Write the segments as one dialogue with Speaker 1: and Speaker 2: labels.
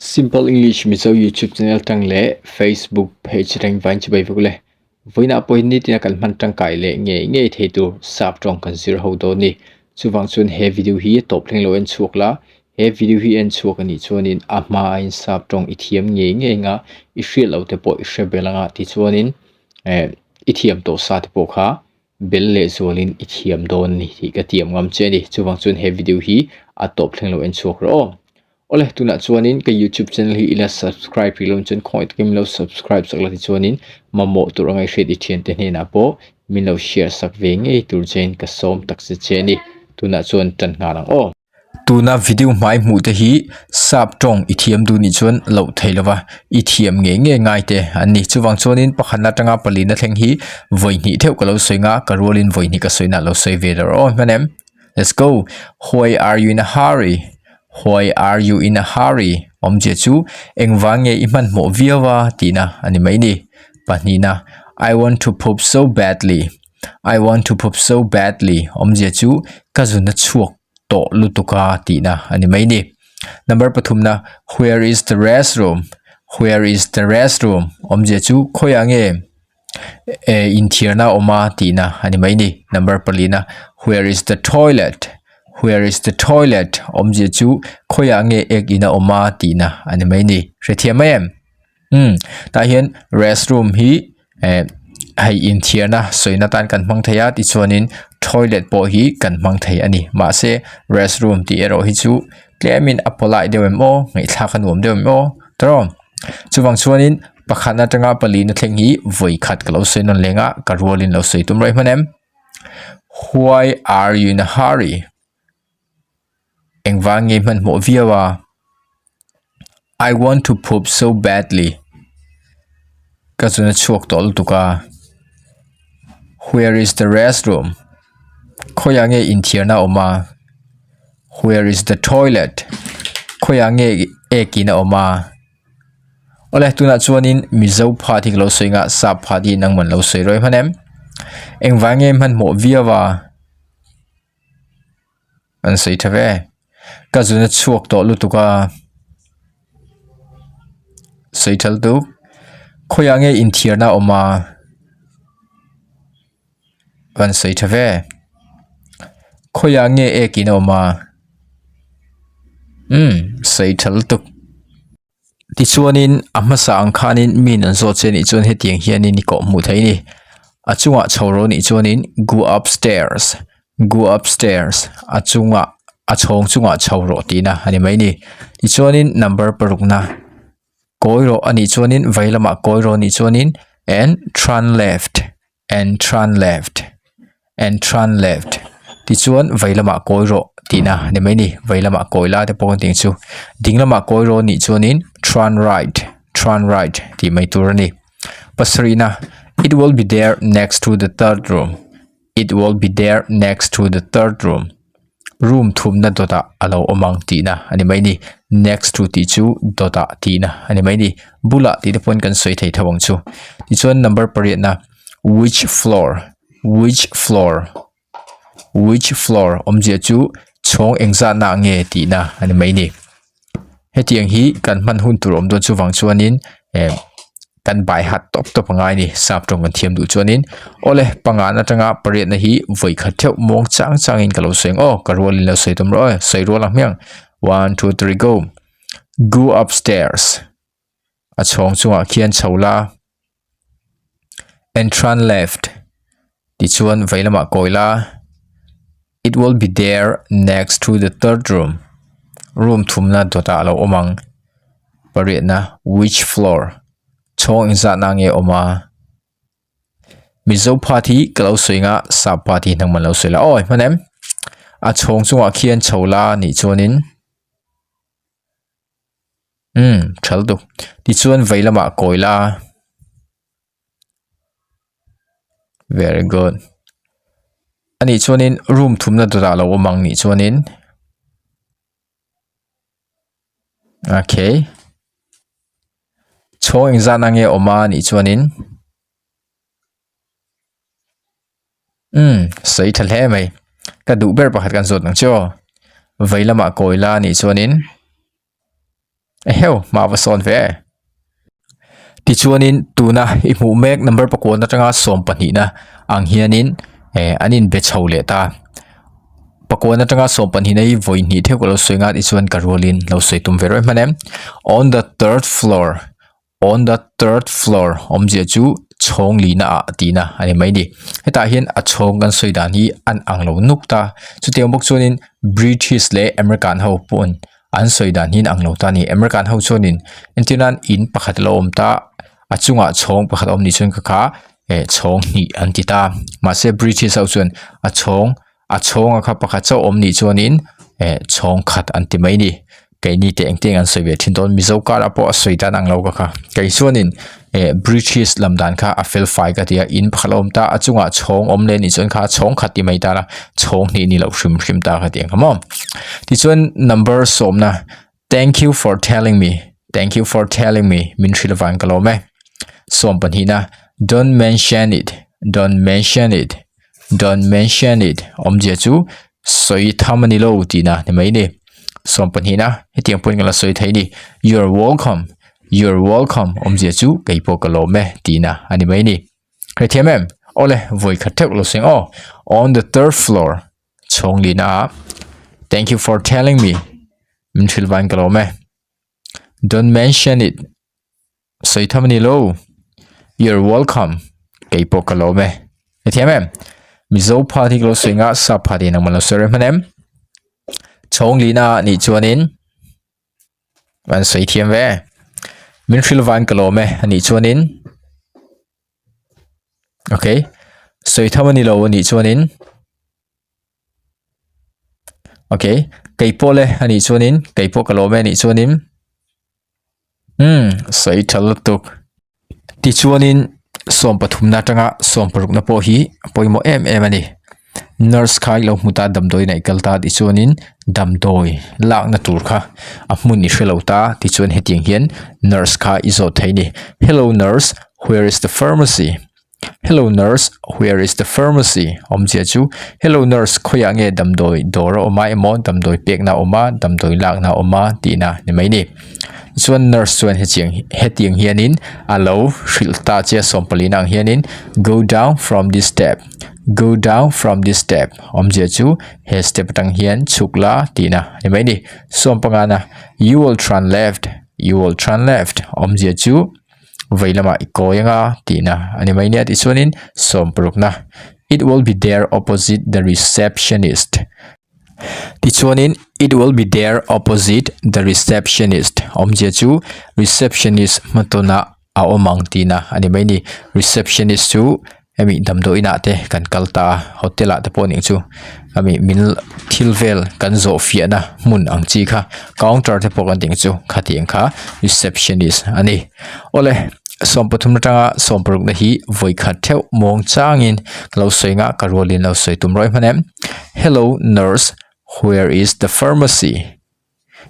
Speaker 1: Simple English Mizo YouTube channel tang leh Facebook page reng vain chibai vek ule. Vawiinah pawhin nitina kan hman tangkai leh ngei ngei thei tur sap tawng kan zir ho dawn ni. Chuvang chuan he video hi a tawp thleng lo en chhuak la, he video hi en chhuak anih chuanin a hma aiin sap tawng i thiam ngei ngei anga i hriat loh te pawh i hre bel anga tichuanin eh i thiam tawh sa te pawh kha bel leh zualin i thiam dawn a ni tih ka tiam ngam che a ni. Chuvang chuan he video hi a tawp thleng lo en chhuak rawh aw. Awle tunah chuanin ka youtube channel hi ila subscribe rih lo chuan khawngaih takin min lo subscribe sak la tichuanin mamawh tur anga i hriat i thiante hnenah pawh min lo share sak ve ngei tur chein ka sawm tak che che a ni. Tunah chuan tan nghal ang aw.
Speaker 2: Tuna video hmai hmuh te hi sap tawng i thiam duh nih chuan loh thei lova i thiam ngei ngei ngai te an ni. Chuvang chuanin pakhatna atanga palina thleng hi vawi hnih theuh ka lo sawi nga ka rualin vawi hnih ka sawi na lo sawi ve rawh aw hman em. Let's go. Why are you in a hurry? Why are you in a hurry? Awmzia chu engvang nge i hmanhmawh viau a tihna a ni mai ni. Pahnihna I want to poop so badly. I want to poop so badly awmzia chu ka zun a chhuak tawh lutuk a tihna a ni mai ni. Number pathumna where is the restroom where is the restroom awmzia chu khawiah nge eh inthiarna a awm a tihna a ni mai ni. Number palina where is the toilet where is the toilet awmzia chu khawiah nge ek in a awm a tihna a ni mai ni. Hrethiam mai em? Umm tah hian restroom hi eh hei inthiarna sawina tan kan hmang thei a tichuanin toilet pawh hi kan hmang thei a ni mahse restroom tih erawh hi chu tlemin a polite deuh em aw ngaihthlak a nuam deuh em aw tawrh chuvang chuanin pakhat atanga palina thleng hi vawi khat ka lo sawi nawn leng a ka rualin lo sawi tum rawih hman em why are you in a hurry Engvang nge hmanhmawh viau a? I want to poop so badly. Ka zun a chhuak tawh lutuk a. Where is the restroom? Khawiah nge inthiarna a awm a? Where is the toilet? Khawiah nge ek in a awm a? Awle tunah chuanin Mizo phat hi ka lo sawi nga sap phat hi nangman lo sawi rawih hman em? Engvang nge hmanhmawh viau a? An sawi tha ve. Ka zun a chhuak tawh lutuk a. Sawi tha lutuk. Khawiah nge inthiarna a awm a? Kan sawi tha ve. Khawiah nge ek in a awm a? Umm sawi tha lutuk. Tichuanin a hmasa ang khanin min an zawt che nih chuan hetiang hianin i kawh hmuh theih a ni. A chungah chho ro nih chuanin go upstairs go upstairs a chungah a chhawng chungah chho rawh tihna a ni mai a ni. Tichuanin number parukna kawi rawh a nih chuanin vei lamah kawi rawh a nih chuanin and turn left. and turn left and turn left tichuan vei lamah kawi rawh tihna a ni mai a ni vei lamah kawi lai te pawh kan tih ang chu ding lamah kawi rawh anih chuanin turn right turn right tih mai tur a ni pasarihna it will be there next to the third room it will be there next to the third room. Room thumna dawtah a lo awm ang tihna a ni mai ni. Next to tih chu dawtah tihna a ni mai ni. Bulah tih te pawhin kan sawi thei tho ang chu. Tichuan number pariatna which floor which floor which floor awmzia chu chhawng engzatna nge tihna a ni mai ni. Hetiang hi kan hman hun tur awm dawn chuvang chuanin eh kan bai hat tawp tawp a ngai a ni sap tawng kan thiam duh chuanin awle pangan atanga pariatna hi vawi khat theuh muang chang changin ka lo sawi ang aw ka rualin lo sawi tum rawh aw sawi rual ang hmiang one two three go go upstairs a chhawng chungah khian chho la entrance left tichuan vei lamah kawi la it will be there next to the third room room thumna dawtah a lo awm ang pariatna which floor chhawng engzatna nge awm a. Mizo phat hi ka lo sawi nga sap phat hi hnangman lo sawi la aw hman em a chhawng chungah khian chho la nih chuanin. Umm tha lutuk tichuan vei lamah kawi la very good anih chuanin room thumna dawtah a lo awm ang nih chuanin okay chhawng engzat na nge awm a nih chuanin. Umm sawi tha hle mai ka duh ber pakhat kan zawt ang che aw vei lamah kawi la anih chuanin. Eheu, hma va sawn ve. Tichuanin tuna i hmuh mek number pakuan atanga sawm pahnihna ang hianin eh an inbe chho leh ta. Pakuan atanga sawm pahnihna hi vawi hnih theuh ka lo sawi nga tichuan ka rualin lo sawi tum ve rawih hman em. On the third floor On the third floor awmzia chu chhawng lihna ah tihna a ni mai a ni. Hetah hian a chhawng kan sawi dan hi an ang lo nuk ta. Chutiang bawk chuanin British leh American ho pawhin an sawi dan hi an ang lo ta a ni. American ho chuanin entir nan in pakhat a lo awm ta a chungah chhawng pakhat a awm nih chuan ka kha eh chhawng hnih an ti ta. Mahse British ho chuan a chhawng A chhawnga kha pakhat chauh awm nih chuanin eh chhawng khat an ti mai ni. Keini teh engtin an sawi ve thin dawn Mizo karah pawh a sawi dan ang lo ka kha. Kei chuanin eh British lam dan kha a fel fai ka ti a, in pakhat a awm ta a chungah chhawng awm leh nih chuan kha chhawng khat ti mai ta la chhawng hnih ni loh hrim hrim ta ka ti ang kha maw. Tichuan number sawmna thank you for telling me thank you for telling me min hrilh avang ka lawm e. Sawm pahnihna don't mention it don't mention it Don't mention it awmzia chu sawi tham a ni lo tihna ni mai ni. Sawm pahnihna hetiang pawhin ka la sawi thei ni. You're welcome, you're welcome awmzia chu kei pawh ka lawm e tihna a ni mai ni. Hrethiam em? Awle, vawi khat theuh lo seng aw. On the third floor chhawng lihna ah Thank you for telling me min hrilh vain ka lawm e. Don't mention it Sawi tham a ni lo. You're welcome. Kei pawh ka lawm e. I thiam em? Mizo pha hi ka lo sawi nga, sap pha hi nangman lo sawi rem hman em? Chhawng lihna ah nih chuanin an sawi thiam ve. Min hrilh vain ka lawm e a nih chuanin okay. Sawi tham a ni lo a nih chuanin okay. Kei pawh le a nih chuanin kei pawh ka lawm e a nih chuanin Umm sawi tha lutuk. Tichuanin sawm pathumna atanga sawm parukna pawh hi a pawimawh em em a ni. Nurse kha i lo hmu ta damdawi in a i kal ta tichuanin damdawi lakna tur kha a hmun i hrelo ta tichuan hetiang hian nurse kha i zawt thei a ni. Hello nurse, where is the pharmacy? Hello nurse, where is the pharmacy? Awmzia chu, Hello nurse, khawiah nge damdawi dawr a awm a emaw damdawi pekna a awm a, damdawi lakna a awm a tihna ni mai ni. Tichuan nurse chuan hetiang hetiang hianin a lo hrilh ta che a sawmpalina ang hianin Go down from this step, go down from this step awmzia chu he step atang hian chhuk la tihna ni mai ni. Sawmpangana You will turn left, you will turn left awmzia chu vei lamah i kawi anga tihna a ni mai nia tichuanin sawm parukna it will be there opposite the receptionist tichuanin it will be there opposite the receptionist awmzia chu receptionist hmatawnah a awm ang tihna a ni mai ni receptionist chu hemi damdawi inah te kan kal ta a hotel ah te pawh nih chu hemi min thil vel kan zawh fiahna hmun ang chi kha counter te pawh kan tih ang chu khatiang kha receptionist a ni awle sawm pathum atanga sawm paruk na hi vawi khat theuh muang changin ka lo sawi nga ka rualin lo sawi tum rawih hman em hello nurse where is the pharmacy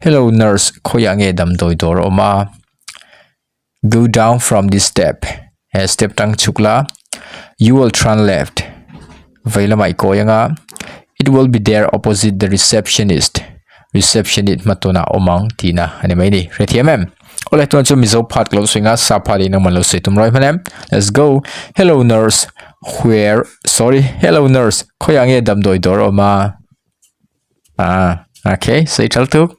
Speaker 2: hello nurse khawiah nge damdawi dawr a awm a. Go down from this step. He step tang chhuk la. You will turn left. Vei lamah i kawi anga. It will be there opposite the receptionist. Receptionist hmatawnah awm ang tihna a ni mai ni. Hrethiam em? Awle tuan chu Mizo phat ka lo sawi nga sa phat in nangman lo sawi tum rawih hman em? Let's go. Hello nurse. Where sorry. Hello nurse. Khawiah nge damdawi dawr a awm a? Ah, okay. Sawi thal tuk.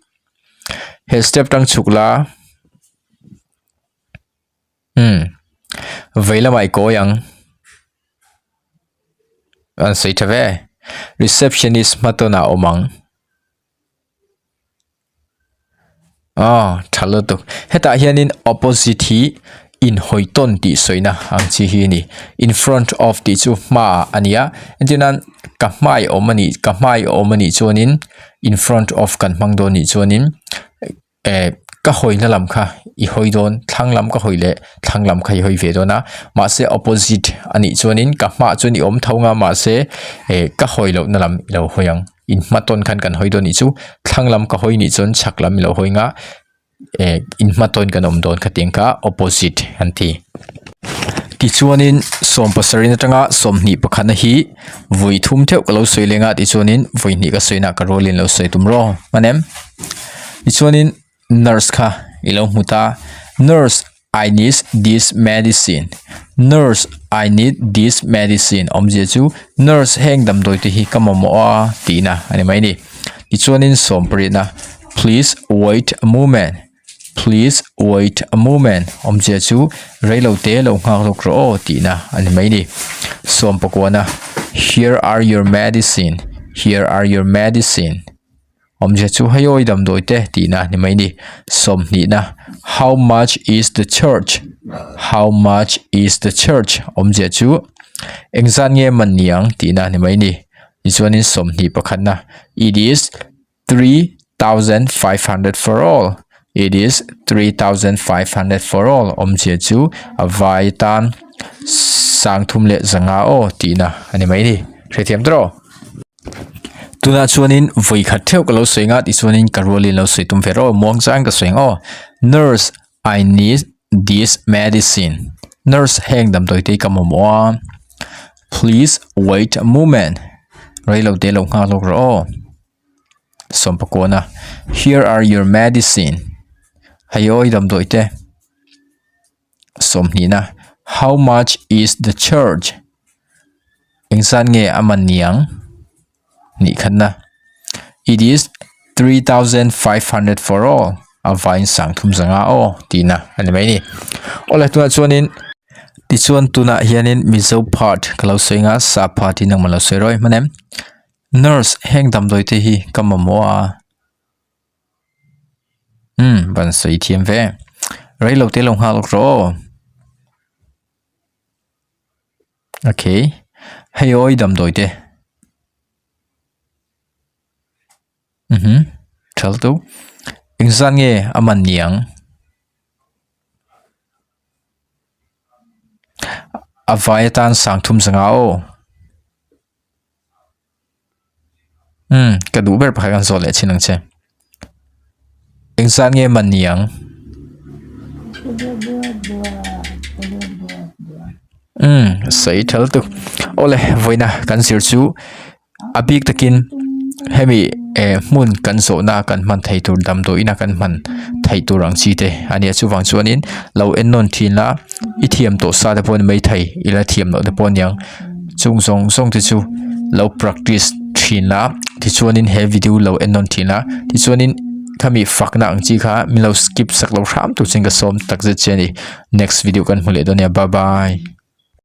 Speaker 2: He step tang chhuk la. Umm vei lamah i kawi ang an sawi tha ve receptionist hmatawnah a awm ang aw tha lutuk hetah hianin opposite hi inhawi tawn tih sawina ang chi hi a ni in front of tih chu hmaah a ni a entir nan ka hmai awm a nih ka hmai awm a nih chuanin in front of kan hmang dawn nih chuanin. Eh ka hawina lam kha i hawi dawn thlang lam ka hawi leh thlang lam kha i hawi ve dawn a mahse opposite a nih chuanin ka hmaah chuan i awm tho nga mahse eh ka hawi lohna lam i lo hawi ang in hma tawn khan kan hawi dawn nih chu thlang lam ka hawi nih chuan chhak lam i lo hawi nga eh in hma tawn kan awm dawn khatiang kha opposite an ti. Tichuanin sawm pasarih atanga sawmhnih pakhatna hi vawi thum theuh ka lo sawi leng a tichuanin vawi hnih ka sawi na ka rualin lo sawi tum rawh hman em. Tichuanin nurse kha I lo hmu ta. Nurse, I need this medicine. Nurse, I need this medicine awmzia chu nurse heng damdawi te hi ka mamawh a tihna a ni mai a ni. Tichuanin sawmpariatna Please wait a moment. Please wait a moment awmzia chu reilo te lo nghak lawk rawh aw tihna a ni mai a ni. Sawmpakuana Here are your medicine. Here are your medicine. Awmzia chu hei awi damdawi te tihna ni mai ni. Sawmhnihna, How much is the church? How much is the church? Awmzia chu engzat nge man niang tihna ni mai ni. Tichuanin 20 pakhatna, It is 3500 for all. It is 3500 for all. Awmzia chu a vai tan 3000 leh 500 aw tihna a ni mai ni. Hrethiam tawh. Tunah chuanin vawi khat theuh ka lo sawi nga tichuanin ka rualin lo sawi tum ve rawh muang chang ka sawi ang aw nurse I need this medicine nurse heng damdawi te hi ka mamawh a please wait a moment reilo te lo nghak lawk rawh aw sawmpakuana here are your medicine hei awi damdawi te 20na How much is the charge? Engzat nge a man niang? Nihkhatna It is 3500 for all. A vain sang thum zanga aw tihna a ni mai ni. Awle tunah chuanin tichuan tunah hianin Mizo part ka lo sawi anga sap part hi nangmah lo sawi rawih hman em? Nurse heng damdawi te hi ka mamawh a. Umm van sawi thiam ve rei lo te lo nghak lawk rawh aw okay hei awi damdawi te mhm tha lutuk engzat nge a man niang a vai atan 30 zanga aw. Umm ka duh ber pakhat kan zawh leh chin ang che. Engzat nge man ni ang? Umm sawi tha lutuk. Awle vawiina kan zir chu a bik takin hemi eh hmun kan zawhna kan hman thei tur damdawiina kan hman theih tur ang chi te a nia chuvang chuanin lo en nawn thin la i thiam tawh sa te pawh ni maithei ila thiam loh te pawh a niang. Chung zawng zawng te chu lo practice thin la tichuanin he video lo en nawn thin la tichuanin khami fakna ang chi kha min lo skip sak lo hram tur chuan ka sawm tak zet che a ni next video kan hmu leh dawn nia bye bye.